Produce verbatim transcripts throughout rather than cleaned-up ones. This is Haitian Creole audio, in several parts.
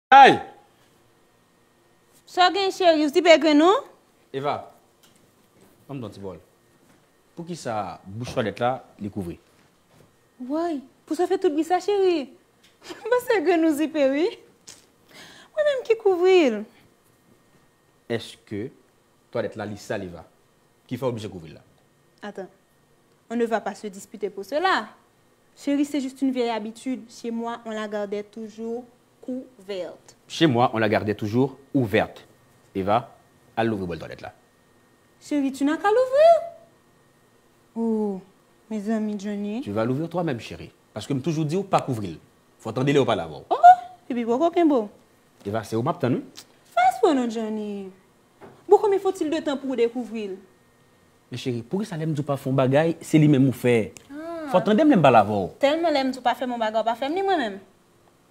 Ay! Sa w gen, cheri? Ou zipe grenn ou? Eva, ban m ton ti bòl. Poukisa bouch twalèt la, li kouvri? Woy, pou sa fè tout bri sa, cheri? M panse grenn ou zipe, wi. Mwen menm ki kouvri l. Èske twalèt la, li sal, Eva? Ki fè w oblije kouvri l la? Attends. On ne va pas se disputer pour cela. Chérie, c'est juste une vieille habitude. Chez moi, on la gardait toujours couverte. Chez moi, on la gardait toujours ouverte. Eva, al louvri bòl twalèt la. Chérie, tu n'as qu'à l'ouvrir. Oh, mezanmi, Johnny. Tu vas l'ouvrir toi-même, chérie. Paske m toujou di w pa kouvri l. Fò tande lè yo pale avè w. Oh, oh, epi poko kenbo. Eva, se ou m ap tann, wi. Fas pou nou, Johnny. Bon, combien faut-il de temps pou w dekouvri l? Men cheri, poukisa lè m di w pa fè yon bagay, se li menm ou fè? Fò tande m lè m pale avè w. Tèlman lè m di w pa fè m yon bagay, ou pa fè m li mwen menm.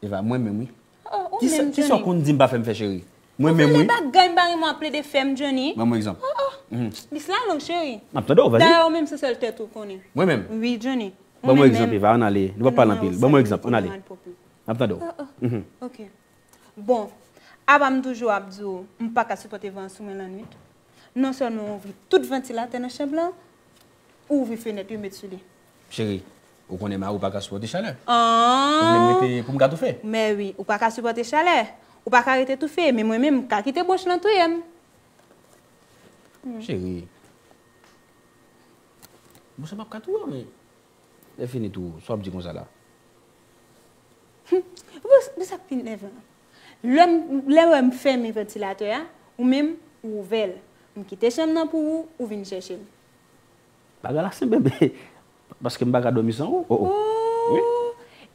Eva, mwen menm, wi. Oh, ou menm, Johnny. Kisa w konn di m pa fè m fè, cheri? Mwen menm, wi. Bagay m pa renmen w ap plede fè m, Johnny. Ban m yon egzanp. Oh, oh. Lis la long, cheri. M ap tande w, vas-y. Dayè, ou menm se sèl tèt ou konnen. Mwen menm. Wi, Johnny. Ban mwen egzanp, Eva, ann ale. Nou p ap pale anpil. Ban mwen egzanp, ann ale. M ap tande w. Ok. Bon, apa m toujou ap di w, m pa ka sipòte van an sou mwen lannwit. Non sèlman w ouvri tout vantilatè nan chanm lan, ou ouvri fenèt yo met sou li. Cheri, ou konnen mari w pa ka sipòte chalè. Ah! Ou vle m rete pou m ka toufe? Mè wi, ou pa ka sipòte chalè. Ou pa ka rete toufe, men mwen menm, m ka kite bwonch lan touye m. Cheri. Bon, sa m ap ka touye w, men lè fini tou, sa w ap di konsa la? Bon, sa k pi nèvan an. Lè m, lè w wè m fèmen vantilatè a, ou menm, ou ouvè l. M kite chanm nan pou ou, ou vin chèche m. Bagay la senp, bebe. Paske m pa ka dòmi san ou. Oh, oh. Oh!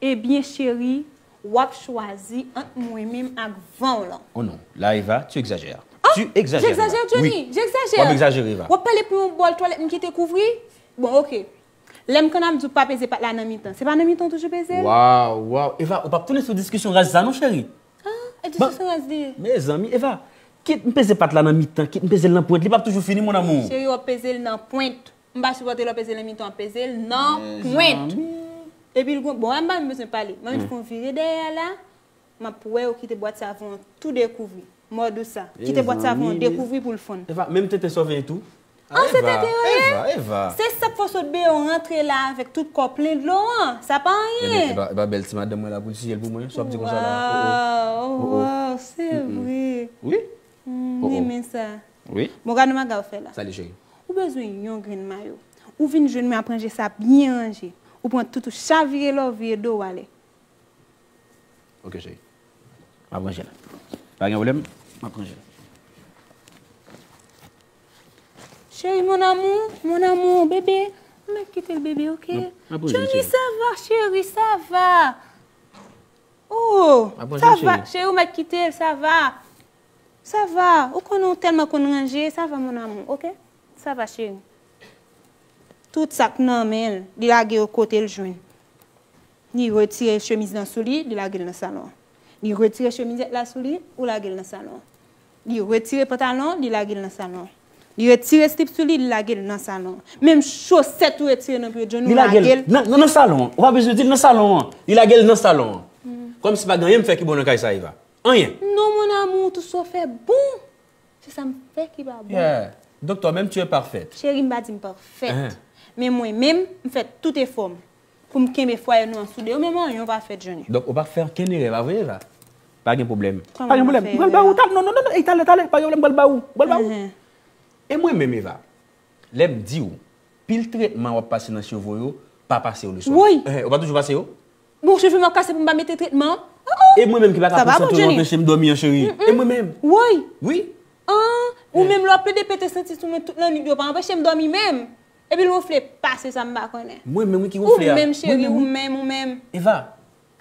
Ebyen, cheri, w ap chwazi ant mwen menm ak van w lan. Oh non, la, Eva, tu exagères. Ah, Tu exagères, Eva. J'exagère, Johnny, Oui. J'exagère. W ap egzajere, Eva. W ap pale pou yon bòl twalèt m kite kouvri? Bon, ok. Lè m konn ap di w pa peze pat la nan mitan, se pa nan mitan w toujou peze l? Waw, waw. Eva, ou p ap tounen sou diskisyon raz sa non, cheri. Ah, e diskisyon raz li ye. Mezanmi, Eva, kit m peze pat la nan mitan, kit m peze l nan pwent, li p ap toujou fini, mon amour. Cheri, w ap peze l nan pwent. M pa sipòte lè w peze l nan mitan, w ap peze l nan pwent. Epi l gon, bon, m pa menm bezwen pale. Mwen menm fè yon vire dèyè a la, m ap wè yo kite bwat savon an tou dekouvri. Mòd ou sa. Kite bwat savon an dekouvri pou l fonn. Eva, menm tenten sòveye tou. Ah, se tenten yo ye? Eva, Eva. Se sa k fè w sot deyò, w rantre la avèk tout kò plen dlo an. Sa pa anyen. Eba, eba, bèl ti madanm mwen la pou l siye l pou mwen. Sa w ap di konsa la? Waw, waw, se vre. Wi? M renmen sa. Wi? Bon, gade yon bagay w fè la. Sa li, cheri? Ou bezwen yon grenn mayo. Ou vin jwenn mwen ap ranje sa byen ranje. Ou pran tout ou chavire lè w vire do w ale. Ok, cheri. M ap ranje la. Pa gen pwoblèm, m ap ranje la. Cheri, mon amour, mon amour, bebe. Ou mèt kite l, bebe, ok? Non, m ap ranje l, Johnny, cheri. Sa va, cheri, sa va. Oh, M ap ranje sa l, va, cheri. Cheri, ou mèt kite l, sa va. Sa va. Ou konnen ou tèlman konn ranje, sa va, mon amour, ok? Sa va, cheri. Tout sa k nan men l, li lage yo kote l jwenn. Li retire chemiz lan sou li, li lage l nan salon an. Li retire chemizèt la sou li, ou lage l nan salon an. Li retire pantalon, li lage l nan salon an. Li retire slip sou li, li lage l nan salon an. Menm chosèt ou retire nan pye Johnny, ou lage l. Nan, nan, nan salon an. Ou pa bezwen di l nan salon an. Li lage l nan salon an. Kòmsi pa gen anyen m fè ki bon nan kay sa, Eva. Anyen. Non, mon amour, tout sa w fè bon. Se sa m fè ki pa bon. Yeah. Doktè, menm tu es parfaite. Cheri, m pa di m pafèt. Men mwen menm, m fè tout efò m pou m kenbe fwaye nou an soude. Ou menm anyen w pa fè, Johnny. Donk, ou pa fè ankenn erè, pa vre, Eva? Pa gen pwoblèm. Pa gen pwoblèm. M pral ba ou, talè, non, non, non, non, ey, talè, talè, pa gen pwoblèm, m pral ba ou. M pral ba ou. E mwen menm, Eva, lè m di w, pil tretman w ap pase nan cheve w yo, pa pase yo le swa. Woy! Ou pa toujou pase yo? Bon, cheve m ap kase pou m pa mete tretman. Oh, oh. E mwen menm ki pa ka pran sante w anpeche m dòmi an, cheri. E mwen menm. Woy! Wi. Ah, ou menm lè w ap plede pete senti sou mwen tout lannwit yo pa anpeche m dòmi menm. Epi l wonfle pase sa m pa konnen. Mwen menm wi ki wonfle a. Ou menm, cheri, ou menm, ou menm. Eva,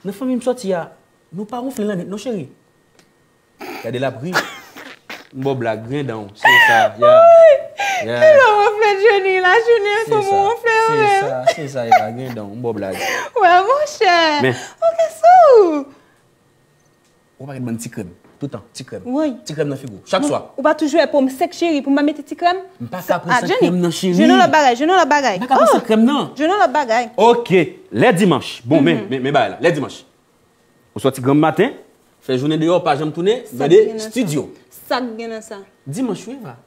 nan fanmi m sòti a, nou pa wonfle lannwit non, cheri. Gade l ap ri. M ba w blag, grenn dan w. Se sa, ya. Ya. Kilè w wonfle Johnny lajounen kòm ou wonfle ou menm. Se sa, se sa, Eva, grenn dan w. M ba w blag. Wè, monchè. Men. Ou gen sou. Ou pa ret ban m ti krèm. Toutan, ti krèm. Woy. Ti krèm nan figi w. Chak swa. Ou pa toujou wè po m sèk, cheri, pou m pa mete ti krèm? M pa ka pran sant krèm nan, cheri. Jwenn yon lòt bagay, jwenn yon lòt bagay. M pa ka pran sant krèm nan. Jwenn yon lòt bagay. Ok, lè dimanch. Bon, men, men, men bagay la. Lè dimanch. Ou sòti granm maten, Fè jounen deyò, pa janm tounen, gade studio. Sa k gen nan sa? Dimanch wi, Eva.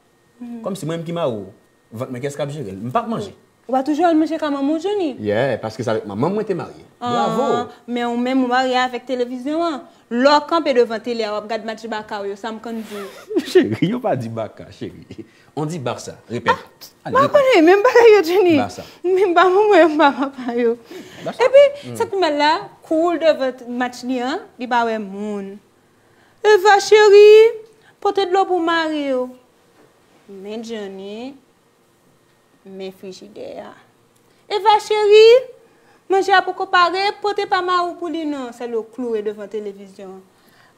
Kòmsi mwen menm ki mari w, vant mwen kiyès k ap jere l? M p ap manje. Ou pa toujou al manje ka manman w, Johnny? Yeah, paske se avèk manman m mwen te marye. Bravo. Men ou menm ou marye avèk televizyon an. Lè w kanpe devan tele a, w ap gad match baka w yo, sa m konn di w. Cheri, yo pa di baka, cheri. On dit Barça. Repèt. Ale, repèt. M pa konnen menm bagay yo, Johnny. Barça. Men m pa manman yo, m pa papa yo. Epi, sa pi mal la, kou l devan match li an, li pa wè moun. Eva cheri, pote dlo pou mari w. Men Johnny, men frijidè a. Eva cheri, manje a poko pare, pote pa mari w pou li non, sèl yo kloure devan televizyon an.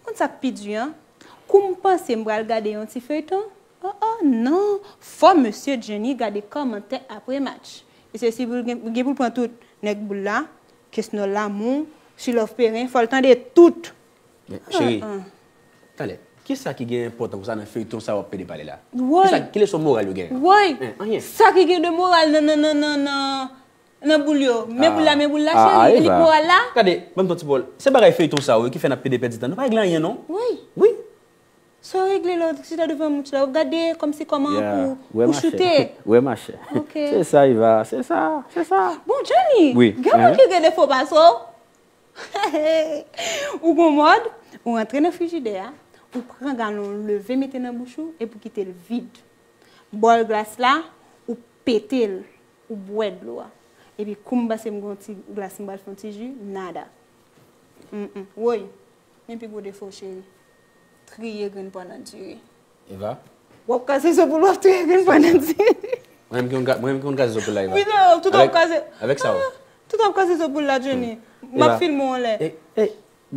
Konn sa k pi di an? Kou m panse m pral gade yon ti feyton, oh oh non, fò mesye Johnny gade kòmantè apre match. Mesye si pou l gen, gen pou l pran tout, nèg boul la, kesnòl la, mou, si love peren, fò l tande tout. Men, cheri, talè, kisa ki gen enpòtan konsa nan feyton sa w ap pede pale la? Woy. Kisa, ki leson moral yo gen? Woy. Anyen. Sa ki gen de moral nan, nan, nan, nan, nan, nan boul yo? Men boul la, men boul la, cheri. Li moral la? Gade, ban m ton ti pawòl. Se bagay feyton sa yo ki fè n ap pede pèdi tan. Nou pa regle anyen, non. Woy. Wi. Sa w regle la, w chita devan match la, w ap gade kòmsi kòman pou, pou choute. Wè, machè. Ok. Se sa, Eva, se sa, se sa. Bon, Johnny, gen moun ki gen defo pase w. Ou gon mòd, ou rantre nan frijidè a, ou pran galon, ou leve mete nan bouch ou, epi w kite l vid. Bòl glas la, ou pete l, ou bwè dlo a. Epi kou m panse m gon ti glas, m pral fè yon ti ji, nada. Mm, mm. Woy, men pi gwo defo w, cheri. Triye grenn pwa nan diri. Eva? W ap kraze zo poul, w ap triye grenn pwa nan diri. Mwen menm ki konn ka-, mwen menm ki konn kraze zo poul la, Eva. Wi, non, tout w ap kraze. Avèk sa w. Ah, tout w ap kraze zo poul la, Johnny. M ap filme w anlè. E, e,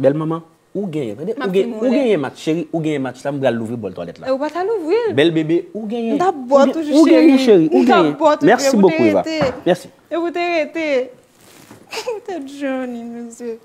bèl manman, ou genyen, tande, ou gen, ou genyen match, cheri, ou genyen match la, m pral louvri bòl twalèt la. E ou pa ta louvri l. Bèl bebe, ou genyen. M t ap bò toujou, cheri. Ou genyen, cheri, ou genyen. M t ap bò toujou, epi w te rete. Mèsi bokou, Eva. Mèsi. Epi w te rete. Tèt Johnny, mesye.